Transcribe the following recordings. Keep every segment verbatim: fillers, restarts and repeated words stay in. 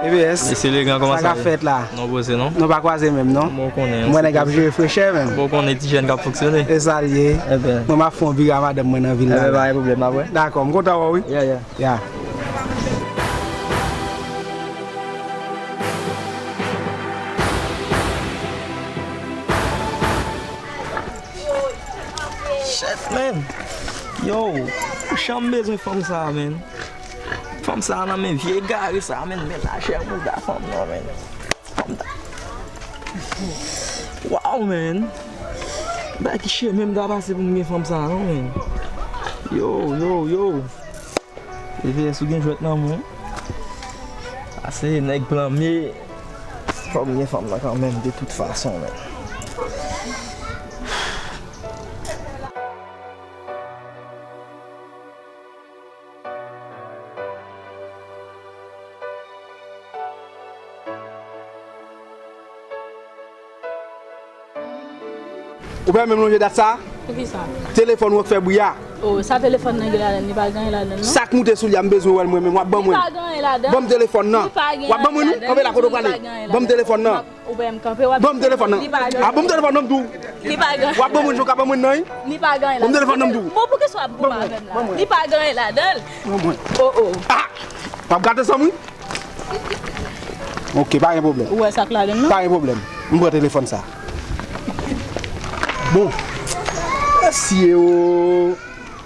E V S. Mesye Legan, kòman sa ye? Sa k ap fèt la? Non poze non. Nou pa kwaze menm non. Bon, konnen. Mwen nèg ap jere frechè menm. Bon, konnen ti jèn k ap fonksyone. E sa l ye. Mwen m ap fè yon vire a madanm mwen nan vil la. Pa gen pwoblèm, n ap wè. Dakò, m kontan wè w wi. Yeah, yeah. Ya. Shit, man. Yo, jan m bezwen fanm sa a, man. Fanm sa a nan men vye egare sa a, man. Men lajè bouda fanm nan, man. Fanm ta. Wow, man. Bagay ki chemen m ta pase pou m gen fanm sa a, non, man. Yo, yo, yo. E V S ou gen jwèt nan men w. Pase nèg plan mye. Fò m gen fanm nan kanmenm, de tout fason, men. Ou pa menm lonje dat sa? Poukisa? Telefòn ou an k fè bri a. O, sa telefòn nan gen ladan l? Li pa gen anyen ladan l, non. Sa k moute sou li a, m bezwen wè l mwen menm, w ap ban mwen l. Li pa gen anyen ladan l. Ban m telefòn nan. Li pa gen anyen ladan l. W ap ban mwen li? Kanpe la kote w prale. Li pa gen anyen ladan l. Ban m telefòn nan. Ou wè m kanpe, w ap... Ban m telefòn nan. Li pa gen... A, ban m telefòn nan, m di w. Li pa gen... W ap ban mwen l jan w ka ban mwen l nan, wi. Li pa gen anyen ladan l. Ban m telefòn nan, m di w. Bon, poukisa w ap goumen avè m la? Ban mwen. Li pa gen anyen ladan l. Ban mwen. O, o. A! W ap gate san m, wi. Ok, pa gen pwoblèm. Ou wè sa k ladan l, non? Pa gen pwoblèm. M pran telefòn sa. Bon. Mesye o.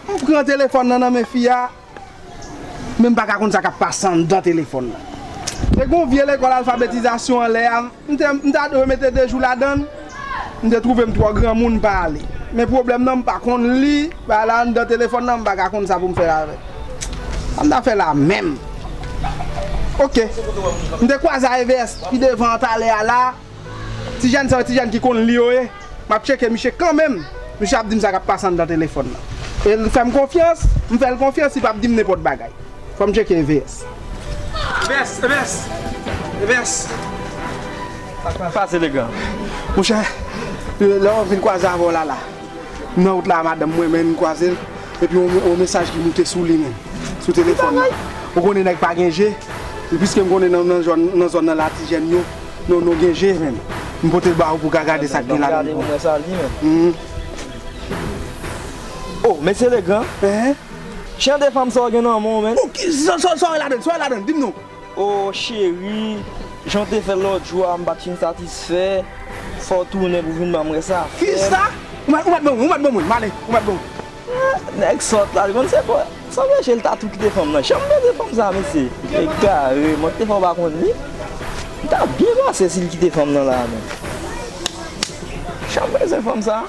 M pran telefòn nan nan men fi a. Men m pa ka konn sa k ap pase anndan telefòn nan. Te gen yon vye lekòl alfabetizasyon anlè a. M te, m ta dwe mete de jou ladan l. M te twouve m twò granmoun, m pa ale. Men pwoblèm nan, m pa konn li. Bagay la anndan telefòn nan, m pa ka konn sa pou m fè avè l. Sa m ta fè la menm? Ok. M te kwaze a E V S pi devan an talè a la. Ti jèn sa yo, ti jèn ki konn li yo ye. M ap tcheke misye kanmenm. Misye ap di m sa k ap pase anndan telefòn nan. E l fè m konfyans, m fè l konfyans, li p ap di m nenpòt bagay. Fò m tcheke E V S. E V S, E V S, E V S. Sa k pase, Legan? Monchè, lè m vin kwaze avè w la la. M nan wout la a madanm mwen, men m kwaze l. Epi yon, yon mesaj ki moute sou li menm. Sou telefòn nan. Ou konnen nèg pa gen je. E piske m konnen nan, nan zòn, nan zòn nan la ti jèn yo, nou, nou gen je menm. M pote l ba ou pou w ka gade sa k gen ladan l. Gade pou mwen sa li menm. Mhm. O, mesye Legan. Hein? Jan de fanm sa w gen nan men w, men. O, ki, sa, sa, sa w wè ladan l? Sa w wè ladan l? Di m non. O cheri, jan w te fè lòt jou a, m pa t fin satisfè. Fò w tounen pou w vin ban m rès afè m. Kisa? Ou mèt, ou mèt ban mwen, ou mèt ban mwen, m ale, ou mèt ban mwen. Ah, nèg sòt la, li konn se kwa. Sanble se l ta tou kite fanm nan. Jan m bezwen fanm sa, mesye. Egare, mwen te fè w pa konn li. Li ta byen pase si l kite fanm nan la, men. Jan m bezwen fanm sa.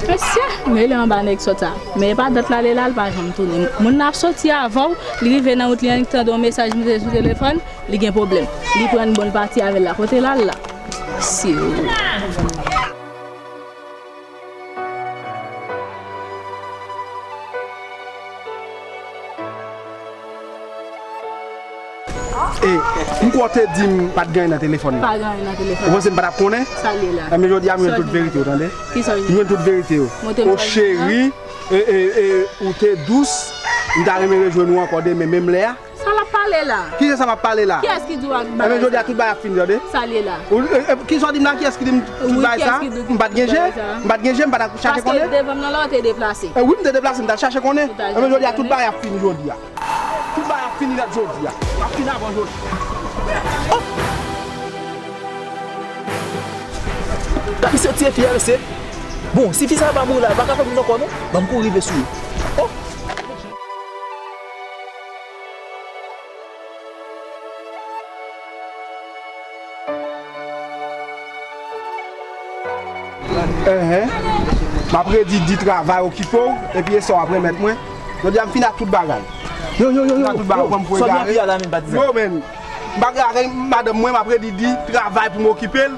Mesye, rele anba nèg sòt sa. Men e pa dat l ale la, l pa janm tounen. Moun nan ap soti avè w, li rive nan wout li an, li tande yon mesaj moute sou telefòn, li gen pwoblèm. Li pran bon, l pati avè l la. Kote l al la? Mesye. E, m kwè w te di m pa t gen anyen nan telefòn nan. Pa gen anyen nan telefòn. Ou panse m pa t ap konnen? Sa l ye la? Enben, jodi a, m jwenn tout verite w, tande? Kisa w jwenn? M jwenn tout verite w. O cheri, e, e, e, ou te dous, m ta renmen rejwenn ou ankò demen, menm lè a. Sa l ap pale la? Kisa sa m ap pale la? Kiyès ki di w ak bagay sa? Enben, jodi a, tout bagay ap fini, tande? Sa l ye la? Ou, e, e, kisa w di m la? Kiyès ki di m tout bagay sa? M pa t gen je? M pa t gen je, m pa t ap chache konnen? Paske devan m nan la, w te deplase. E, wi, m te deplase, m t al chache konnen. Enben, jodi a, tout bagay ap fini jodi a. Tout bagay ap fini nèt jodi a. Ap fini avan jodi. Oh! Gade misye tiye fi a, mesye. Bon, si fi sa pa mouri la, li pa ka fè moun ankò, non. Ban m kouri rive sou li. Oh! Enhen. M ap redi di travay okipe w, epi e sa w ap remèt mwen. Jodi a m fin ak tout bagay. Yo, yo, yo, yo. Fin ak tout bagay, ou pran m pou egare. Yo, men. M pa egare madanm mwen, m ap redi di travay pou m okipe l,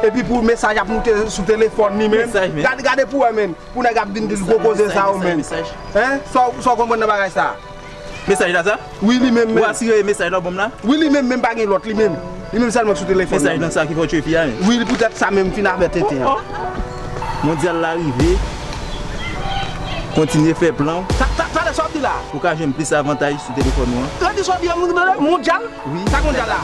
epi pou mesaj ap moute sou telefòn li, men. Mesaj, men. Gade, gade pou wè, men. Pou nèg ap vin di l gwo koze sa yo, men. Hein? Sa w, sa w konprann nan bagay sa? Mesaj la sa? Wi, li menm, men. Ou asire mesaj la w ban m la? Wi, li menm, men pa gen lòt, li menm. Li menm sèlman sou telefòn nan. Mesaj nan sa ki fè w tchwe fi a, men. Wi, li poutèt sa menm fin avè tenten an. Oh, oh. Mondyal la rive. Kontinye fè plan w. Sa, sa, Talè sa w ap di la. Ou ka jwenn plis avantaj sou telefòn ou an. Redi sa w di an moun mondyal. Wi. Sa k mondyal la?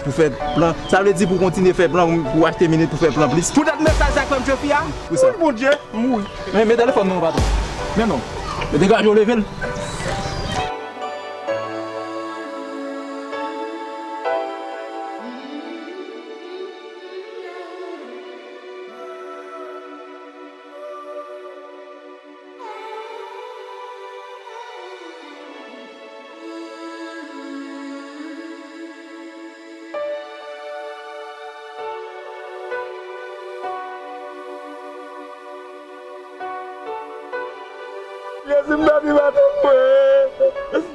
Pou fè plan. Sa vle di pou kontinye fè plan, pou achte minit, pou fè plan plis. Poutèt mesaj sa k fè m jwe fi a. Pou sa. Wi, Bondye, m mouri. Men, men telefòn nan, patwon. Men non. Men degaje w, leve l. Jezi, m pèdi madanm mwen.